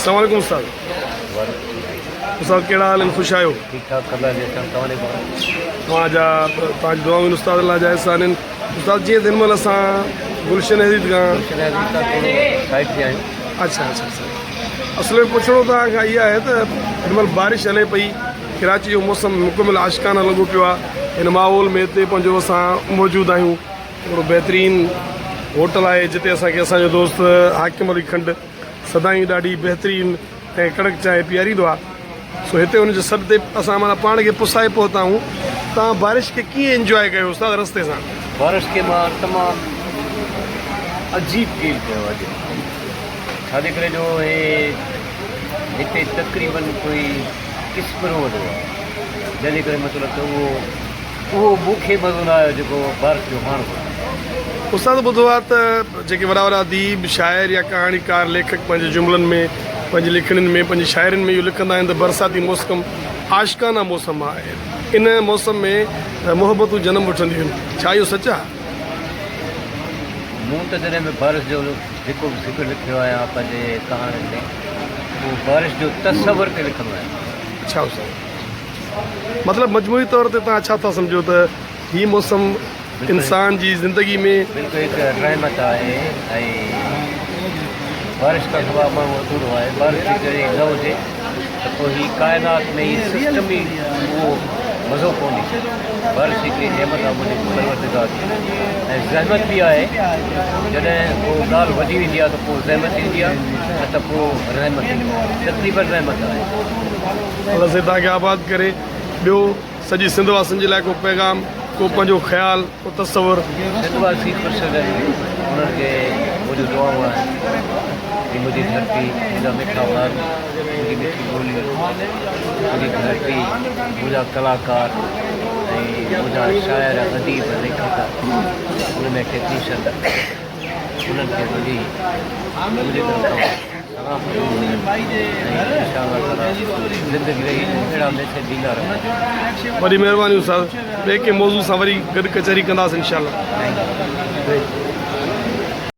السلام عليڪم استاد. استاد ڪهڙا حال آهن خوش آهيو؟ ٺيڪ ٺاڪ الله جي احسان توهان جي دعا. توهان جا توهان جي دعائون آهن استاد الله جا احسان آهن استاد جيئن ته هن مهل اسان گلشن حديد کان گلشن حديد کان ٿورو سائيڊ تي آهيون. اڇا اڇا اڇا اصل ۾ پڇڻو توهان کان اها آهي ته هن مهل بارش هلي پئي ڪراچي جو موسم مڪمل عاشقانه لڳو پيو آهي هن ماحول ۾ هتي پنهنجو اسان موجود آهيون هڪڙو بهترين هوٽل آهي جتي اسان کي اسان جو دوست حاڪم علي کنڊ سدائين ڏاڍي بهترين ۽ ڪڙڪ چانهه پياريندو آهي سو هتي ان جي سڏ تي اسان معنيٰ پاڻ کي پسائي پهتا آهيون توهان بارش کي ڪيئن انجواء ڪيو استاد رستي سان. بارش کي مان تمام عجيب فيل ڪيو اڄ ڇاجي ڪري جو هي هتي تقريبن ڪوئي ڪسمرو وڏو آهي جنهن جي ڪري مطلب ته اهو اهو مون کي مزو نه آيو جيڪو بارش جو هاڻ هو. استاد ٻڌو آهي ته جيڪي وڏا وڏا اديب، شاعر يا ڪهاڻيڪار، ليکڪ پنهنجي جملن ۾، پنهنجي لکڻين ۾، پنهنجي شاعرين ۾ اهو لکندا آهن ته برساتي موسڪم عاشقانه موسم آهي. ان موسم ۾ محبتون جنم وٺنديون آهن. ڇا اهو سچ آهي؟ مون ته جڏهن به بارش جو جيڪو به ذڪر لکيو آهي پنهنجي ڪهاڻين ۾ اهو بارش جو تصور تي لکندو آهيان. اڇا استاد. مطلب مجموعي طور تي توهان ڇا ٿا سمجهو ته هي موسم انسان جي زندگي ۾. بلڪل هڪ رحمت آهي ۽ بارش کان سواء ماڻهو اڌورو آهي بارش جيڪڏهن نه هجي ته پوء هي ڪائنات ۾ هي سسٽم ئي اهو مزو ڪونهي بارش هڪڙي نعمت آهي منهنجي پروردگار جي ۽ زحمت به آهي جڏهن ڪو ڳالهه وڌي ويندي آهي ته پوء زحمت ايندي آهي نه ته پوء رحمت ايندي آهي تقريبن رحمت آهي. الله سائين توهان کي آباد ڪري. ٻيو سڄي سنڌ واسين جي لاء ڪو پيغام، ڪو پنهنجو خيال، ڪو تصور. سنڌ واسي خوش هجن انهن کي منهنجون دعائون آهن هي منهنجي ڌرتي منهنجا مٺا ماڻهو منهنجي مٺي ٻولي منهنجي ڌرتي منهنجا ڪلاڪار ۽ منهنجا شاعر اديب ليکڪ ان ۾ ٽيڪنيشن انهن کي منهنجي منهنجي طرف کان سلام قبول هجن ۽ انشاء الله تعالي زندگي رهي ته اهڙا ميسيج ڏيندا رهندا. وڏي مهرباني استاد ٻئي ڪنهن موضوع سان وري گڏ ڪچهري ڪنداسين انشاء الله. Thank you.